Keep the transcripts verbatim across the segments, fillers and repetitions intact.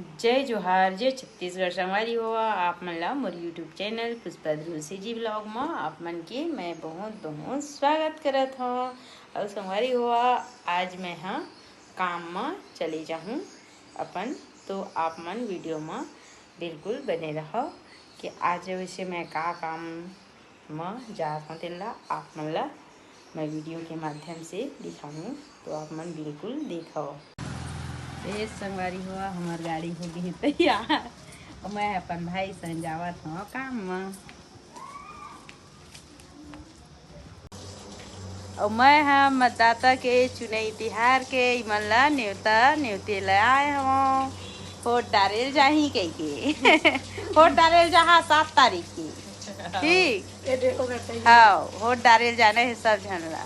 जय जोहार, जय छत्तीसगढ़। संगवारी हो, आप मन ला मोर YouTube चैनल पुष्पा ध्रुव सीजी व्लॉग म आप मन के मैं बहुत बहुत स्वागत करत हव। अउ संगवारी हो, आज मैं ह काम म चले जाहूँ अपन, तो आप मन वीडियो म बिल्कुल बने रहव कि आज वैसे मैं का काम म जात हव, तेला आप मन ला मैं वीडियो के माध्यम से दिखाहूँ, तो आप मन बिल्कुल देखव। ए संगवारी हो, हमर गाड़ी हो गे तैयार। मैं अपन भाई संग जावत हव काम म। अउ मैं ह मतदाता के चुनई तिहार के इमन ला नेवता नेवते ले आए हव। वोट डारेल जाही कहिके। वोट डारेल जाहा सात तारीख के। ठीक। हाँ, वोट डारेल जाना हे सब झन ला।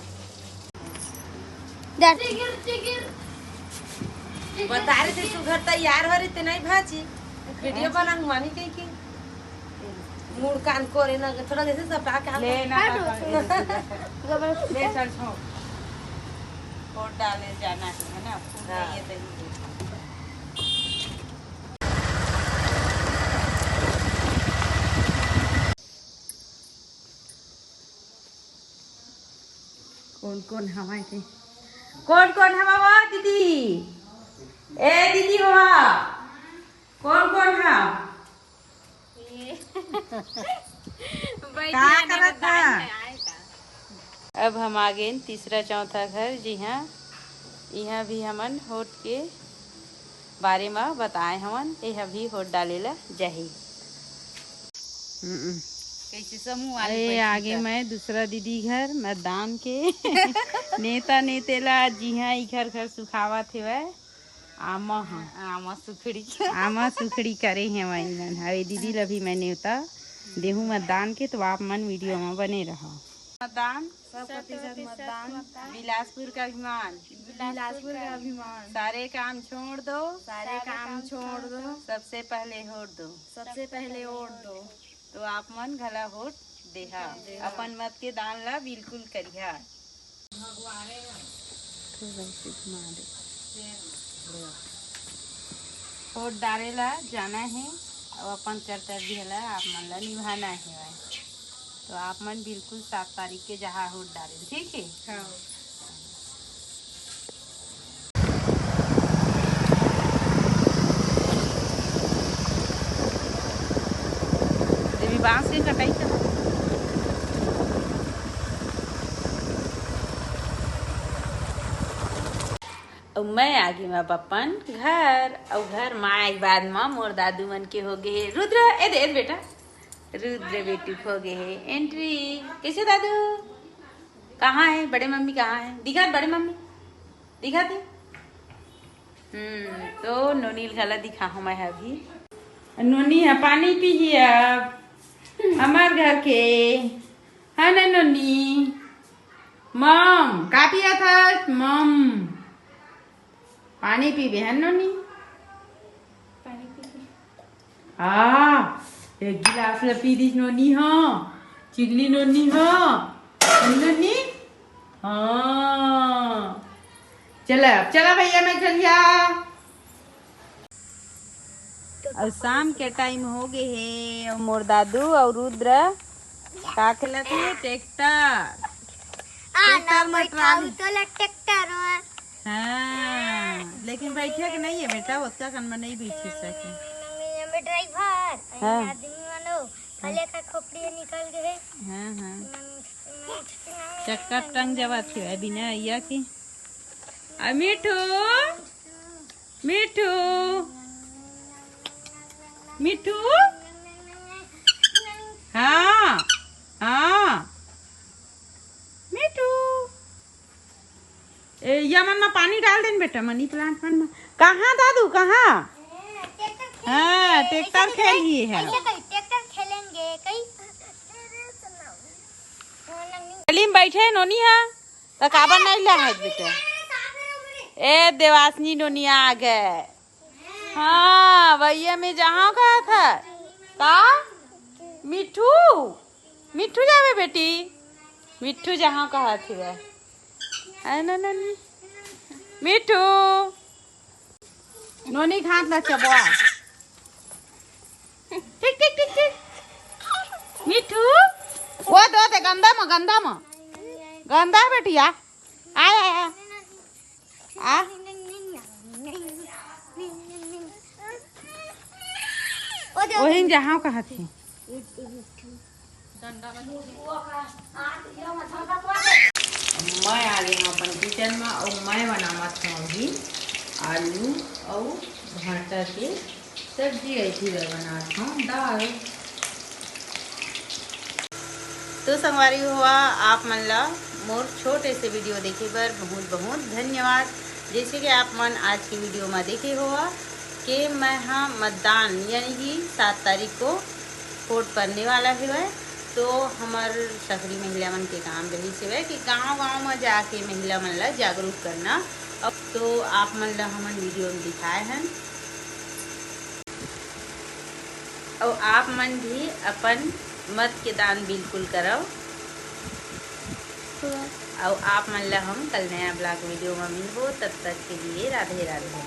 बता रहे थे सुघर तैयार हो रही थे, नहीं भाजी। वीडियो बना हुआ नहीं कहीं की। मुड़ कान कोरे ना, थोड़ा जैसे सब का ले ना। ले चल छो। वोट डाले जाना है, है ना? फूल हाँ। नहीं है तो ही। कोन कोन हवय ते? कोन कोन हवय वो दीदी? ए दीदी हो, कोन कोन हा? का करत हा? अब हम आ गेन तीसरा चौथा घर, जिहाँ इहाँ भी हमन होट के बारे म बताए हवन, एह भी होट डाले ला जाही। हम्म। कैसे समूह वाले अरे, बैठी आगे का? मैं दूसरा दीदी घर मतदान के नेता नेते ला जिहाँ इखर घर सुखावत हेवय। आमा ह। आमा सुखड़ी। आमा सुखड़ी करे हेवय इमन। अउ ए दीदी ला भी मैं नेवता देहूँ मतदान के, तो आप मन वीडियो म बने रहव। मतदान। सौ प्रतिशत मतदान। बिलासपुर का अभिमान। बिलासपुर का अभिमान। सारे काम छोड़ दो। सारे काम छोड़ दो। सबसे पहले वोट दो। सबसे पहले वोट दो। तो आप मन घला वोट देहा। देहा। अपन मत के दान ला बिल्कुल करिहा। भगवान। वोट डारे ला जाना हे, अउ अपन कर्तव्य ला आप मन ला निभाना हे। तो आप मन बिल्कुल सात तारीख के जहाँ वोट डारे, ठीक है? हाँ। देवी बांस के कटाई कर। अउ मैं आ गे मैं अपन घर। अउ घर म आए के बाद म मोर दादू मन के हो गे हे रुद्र, ए दे, ए दे बेटा, रुद्र बेटू के हो गे हे एंट्री। कैसे दादू? कहाँ है बड़े मम्मी, कहाँ है? दिखा बड़े मम्मी, दिखा दे। हम्म, तो नोनी घला दिखा हूँ मैं अभी। नोनी है पानी पी ही अब। हमार घर के। है ना नोनी? मम, का पिया था? मम। पानी पीबे, है नोनी? पानी पीबे। हाँ, एक गिलास ले पी दिस नोनी, हाँ। चिगली नोनी, हाँ। है नोनी? हाँ। चला, चला भैया, मैं चल जा। अउ शाम के टाइम हो गे हे, अउ मोर दादू अउ रुद्र का खेलत हे? ट्रैक्टर। आ, ट्रैक्टर ना में बैठाऊ ट्राली। तो ला ट्रैक्टर में। हाँ, लेकिन बैठे के नहीं है बेटा, ओतका कन में नहीं बैठे सके। नमी, नमी ड्राइवर, हाँ। आदमी मानो, भले का खोपड़ी निकल गए। हाँ, हाँ। नमी, नमी, नमी, चक्कर टंग जवा थे बिना या के। आ मिठू, मिठू, मिठू, हाँ, हाँ, मिठू। ए, या मन म पानी डाल देन बेटा, मनी प्लांट मन म। कहाँ दादू, कहाँ? हाँ, ट्रैक्टर खेल लिए है। ऐसे कहीं ट्रैक्टर खेलेंगे, कहीं। गली में बैठे नोनी है। त काबर नहीं लाहत बेटा? ए देवासनी नोनिया आ गए। हाँ, भैया मैं जहाँ कहा था। का? मिठू? मिठू जावे बेटी? मिठू जहाँ कहा थी वह। है ना नोनी? मिठू। नोनी घात ला चबवा। गंदा म, गंदा म, गंदा बेटिया। आ, आ, आ। आ। ओही जहाँ कहत ही। मैं आ गई हूँ अपन किचन में और मैं बनावत हूँ अभी आलू और भाटा के सब्जी। ऐसी मैं बनात हूँ दाल। तो संगवारी हुआ, आप मन ला मोर छोटे से वीडियो देखे बर बहुत बहुत धन्यवाद। जैसे कि आप मन आज की वीडियो में देखे हुआ कि मैं हा मतदान यानी कि सात तारीख को वोट पड़ने वाला हेवय, तो हमर सकरी महिला मन के काम रहिस हेवय कि गांव-गांव म जाके महिला मन ला जागरूक करना। अब तो आप मन ला हमन वीडियो में दिखाए हन, अउ आप मन भी अपन मत के दान बिल्कुल करव। अउ आप मन ला हम कल नया ब्लॉग वीडियो में मिलबो, तब तक के लिए राधे राधे।